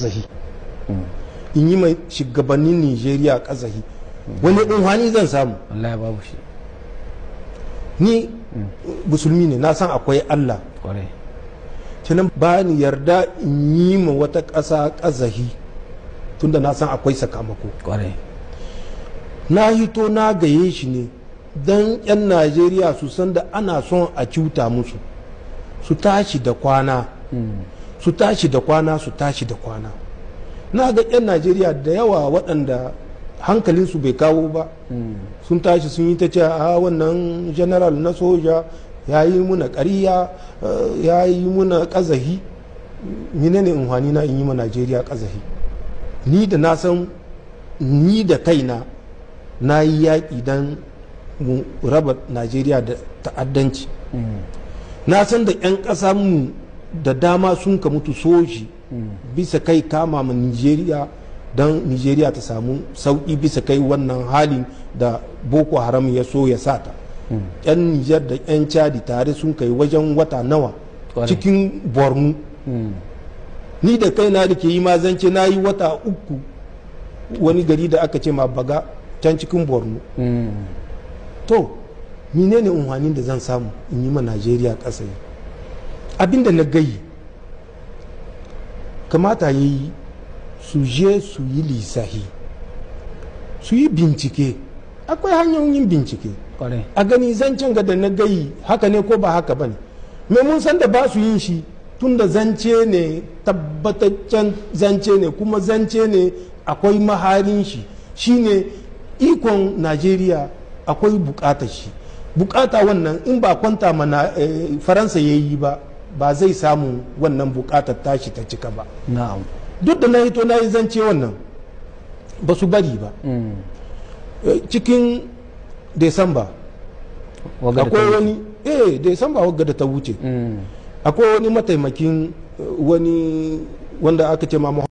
Kazahi, in yi mai shugabannin Nigeria kazahi, wani unhani zan samu? Wallahi babu shi. Ni musulmi ne, na san akwai Allah. Tunan ba ni yarda in yi ma wata ƙasa kazahi, tunda na san akwai sakamako. Na hito na gaye shi ne don 'yan Najeriya su san da ana son a cuta musu, su tashi da kwana, su tashi da kwana, su tashi da kwana. Na ga 'yan Najeriya da yawa waɗanda hankalinsu bai kawo ba, sun tashi sun yi ta ce a wannan general na soja ya yi muna ƙariya, ya yi muna ƙazahi. Mine ne unhwani na in yi ma Najeriya ƙazahi? Ni da na san ni da kaina na yi yaƙi don mu raba Najeriya da ta'addanci. Na san da 'yan ƙasa mu da dama sun ka mutu soji bisa kai kama ma Nigeria don Nigeria ta samu sauƙi bisa kai wannan halin da Boko Haram ya so ya sata. 'Yan Niger da 'yan Chadi tare sun kai wajen wata nawa cikin Borno. Ni da kaina da ke yi ma zance, na yi wata 3 wani gari da aka ce ma Baga, can cikin Borno. To, menene unhwanin da zan samu in yi ma Najeriya ƙasa? Abinda na gayi, kamata ya yi su je su yi lissahi, su yi bincike. Akwai hanyoyin bincike a gani zancen ga da na gayi haka ne ko ba haka ba ne. Me mun san da ba su yin shi, tunda zance ne, tabbataccen zance ne, kuma zance ne akwai maharin shi. Shine ikon Najeriya akwai bukatar shi, bukata wannan in ba kwanta mana Faransa ya yi ba, ba zai samu wannan bukatar tashi ta cika ba. Duk da na hito na yi zance wannan, ba su bari ba. Cikin Desamba akwai wani, Desamba wagga da ta wuce, akwai wani mataimakin wani wanda aka ce ma